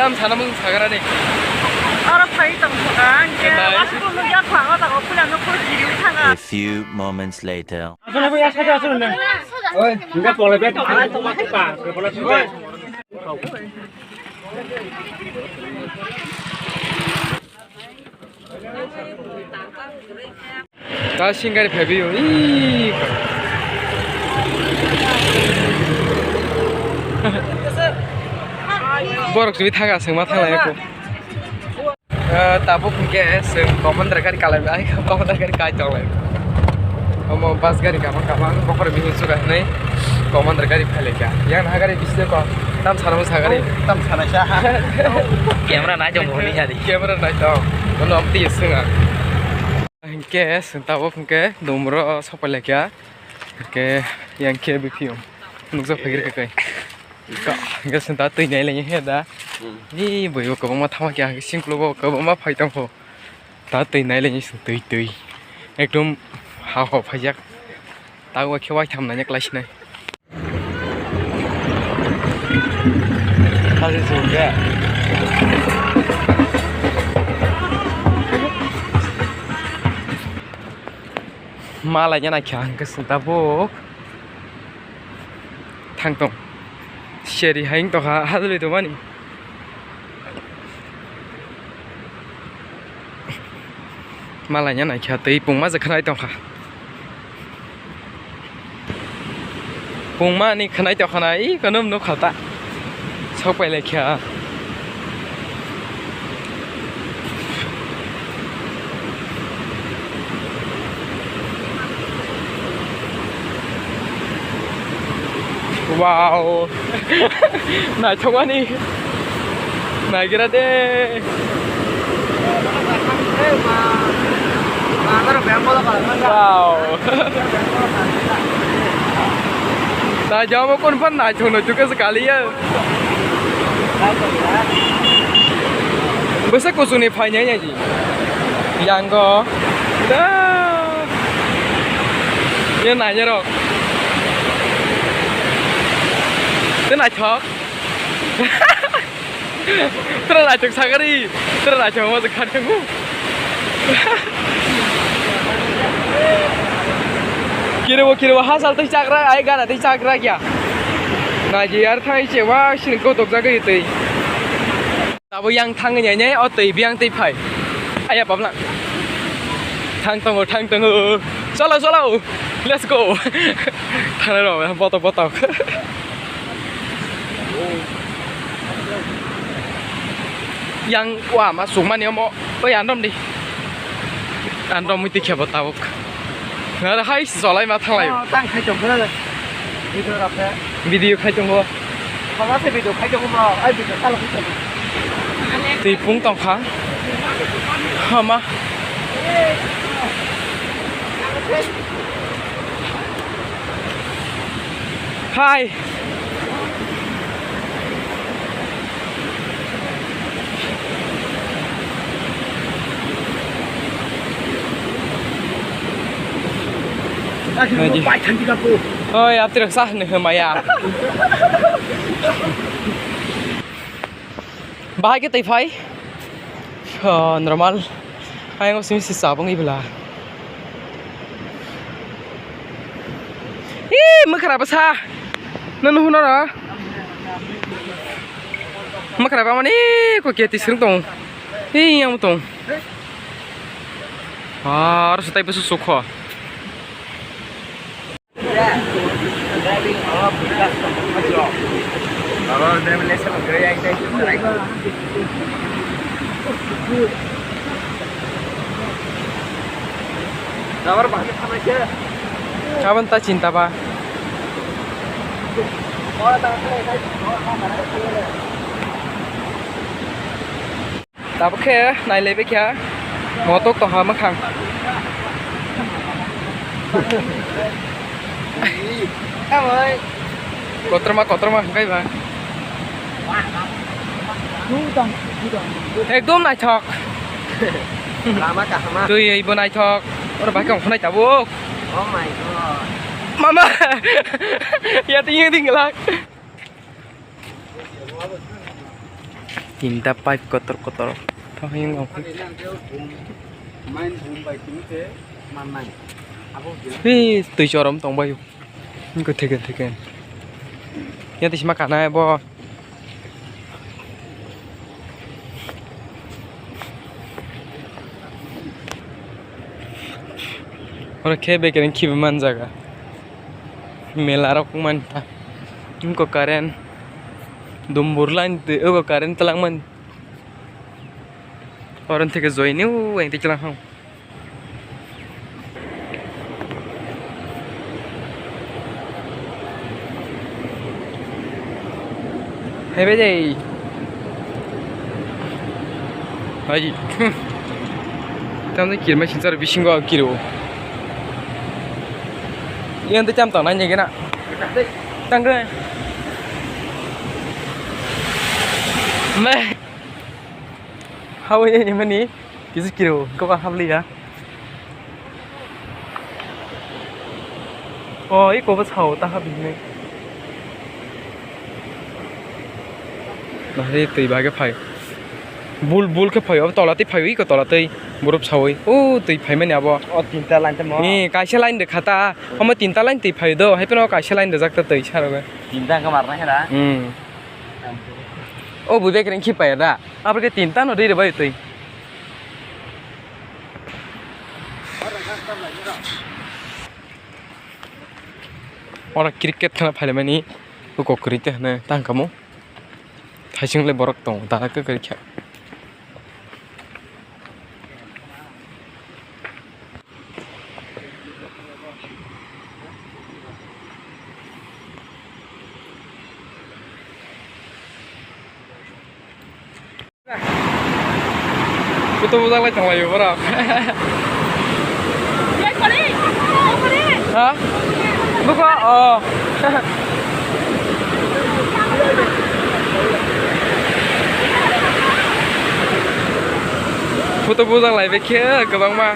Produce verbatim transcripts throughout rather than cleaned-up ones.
Tam sana mung sagarani. Oro phai tong thoka, ang ke Nai. Last room ya phang, o ta ko pula no ko jiri thanga. A few moments later. Oi, enggak boleh bet. Oi. Ta singari phaibi o. Ih. Borok chini thanga sengma thanglai ko. Eh, tabuk hwnkhe chwng commander gari kalai bai, commander gari kai tonglai. Omo bus gari kabang kabang bokhorok bihik chuka hinwi commander gari phailaikha. Yang naha gari bisingo ko tam sana mung sagari. Tam sana sa. Camera nai tong hwnwi sadi. Camera nai tong. Ono amtwi swnga. Hwnkhe chwng tabuk hwnkhe dumro sopailai kha. Hwnkhe yang khe biphiyo nukjak phai rwkha kai. Hwnkhe chwng ta twi nai lai he da. Hmm. Ee, bui bo kwbangma thangma khe hwnkhe singkulo bo kwbangma phai tongkho. Ta twi nai lai chwng twi twi. Ekdom ha ho phaijak. Ta o khe waitham nai klaisinai. Saji sukhe. Malai ya naikha hwnkhe chwng tabuk thang tong. Seri hai wng tongkha, hajlwi tongmani. Malai ya naikha twi pungma je khwnai tongkha. Pungma ni khwnai tongkha na, i kono nukha ta. Sok pailai kha. Wow. Naithokmani. Naigra de. Wow. Naijamo kun phan naithok naithok khe se kaliya. Bwsa kuchukni phainai naidi. Yango. Da. Ye nainai rok. Te naithok. Tere naithok sagari. Tere naithok mo khateng. Kiribo kiribo hasal tei chagra ai gana tei chagra kya. Naji yar thai che wa sini kotok jagwi tei. Abo yang thangwi nai nai, o twi biyang twi phai. Aya babla. Thang tongo, thang tongo. Cholo, cholo. Let's go. Thana rw, botok, botok. Yang wa ma sukmani omo. Oi, androm di. Androm mui tikhe bo tabuk. Nara hai cholai ma thanglai. Oh, tang khai tong khna. Video rap khe. Video khai tongo. Khama se video khai tongo bro. Ai video salo khai tongo. Twi pung tong kha. Hama. Hai. Oi, aptirok sa hwnwi hwnmaya. Bahai khe twi phai. Oh, normal. Ayang simi si sabung ibla. Ih, mwkhra bwsa. Nang nuhuna ra. Mwkhra ba mani ko keti sirung tong. Ih, yang tong. Ah, harus tai bwsa sukho. Aboni ta chinta ba. Tabuk khe nailaibai kha motok tongha mwkhang. Kotorma, kotorma hwnkhe ba. Ekdom naithok. Lama kahama. Twi bo naithok. Oro bahai khe ongkhornai tabuk. Oh my God. Mama. Ya ting ting lak. Tinta pipe kotor kotor. Thok hini wngkha. Hei, twi chorom tongbaio. Wngkha theke theke. Yang twi sima kanai bo. Oro khe bekereng khibi man jaga. Mela rok man ta. Wngkha current. Dumbur line twi, ogo current twlang man. Oro theke joini o ang tiklang hang. Hai bai dei. Hai. Tamni kirmai sinchar bisingo kiro. Yang tu cham tong nai gena. Tang deh. Meh. Hawi mani kisi kiro ko ba habliya. O, iko bo sao ta habini. Nahari twi ba khe phai. Bul bul khe phai, o tola twi phai, iko tola twi. Borok sawi. O, twi phai mani abo. O tinta line tamo. Ni kaisa line de khata. Omo tinta line twi phai do. Hai phano kaisa line de jak ta twi saro. Tinta ka marna hera. Hmm. O bui bekereng khipai da. Aboni khe tinta no ri rwbai twi. Oro cricket khana phailaimani buko kwrwi tei hwnwi tangkamo. Thaising le borok tongo dana kwkrwi khe. Kutu bujak lai tonglaio borok. Ha? Buko, oh. Photo bujak lai bai khe kwbangma.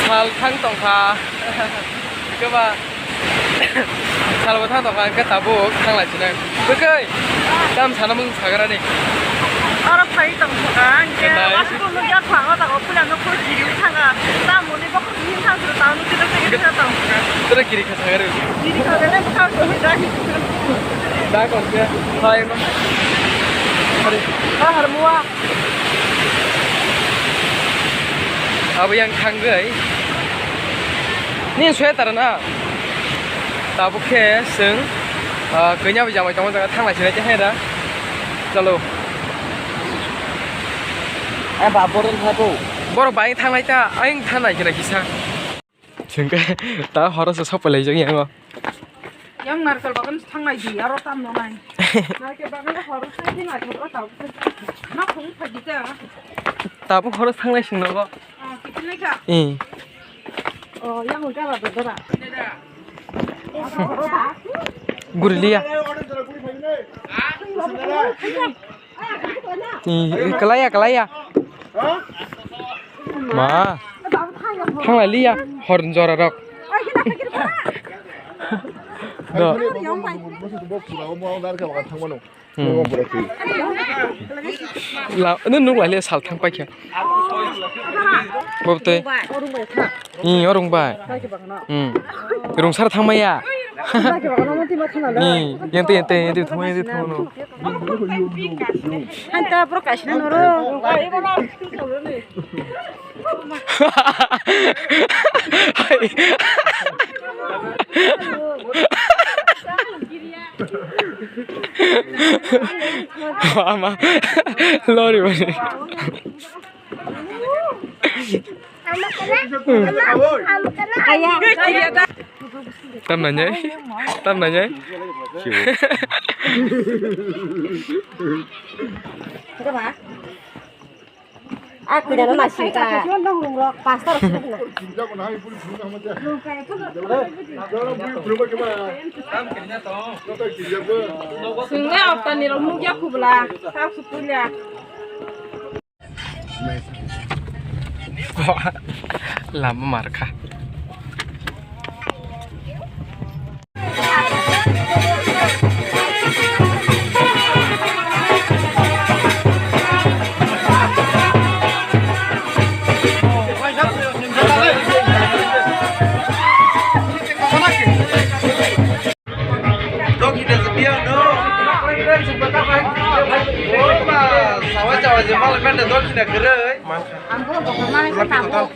Sal thang tongkha. Kwba. Sal bo thang tongkha, hwnkhe tabuk thang lai sinai. Bwkhe. Tam sana mung sagra ni. Oro phai tongkha, hwnkhe. Kedai. Wasu nugya thang, o tago phulano phul kiri thanga. Tam muni bokol ni thang suru tang, nugya thang suru tang. Tere kiri kha sagra. Kiri kha sagra, bwkha suru dai. Da kon khe. Hai no. Hari. Ha har mua. Abo yang thangwi. Ni sweater na. Tabuk khe chwng, ah, kanya bai jamai tongma jaga thanglai sinai khe hai da. Chalo. Ai ba borok thabo. Borok bai thanglai ta, ayang thanglai khe kisa. Chwng khe ta horo se sopalai jak yango. Yang narikal bagan thanglai di, aro tam no nai. Narikal bagan horo sai di narikal ro tau. Na khung pha di ta. Tabuk horo thanglai sing nogo. Ah, kitin lai kha. Eh. Oh, yang udah lah, udah lah. Guriliya. Ni, kalaya, kalaya. Ma. Thanglai liya, hor jora rok. Do. Hmm. La, nung nung lai liya sal thang paikha. Bob tei. Ni orong bai. Hmm. Rungsar thangmaya. Ni, yang tei, yang tei, yang tei, thangmaya, yang tei, thangmano. Hanta borok kaisa noro. Ama lori bani. Tam nanya, tam nanya. Aku dah nasi ka. Pastor. Sungguh apa nih, rumah dia aku belah. Lama marka. Ang bo bo ma sa ta bo.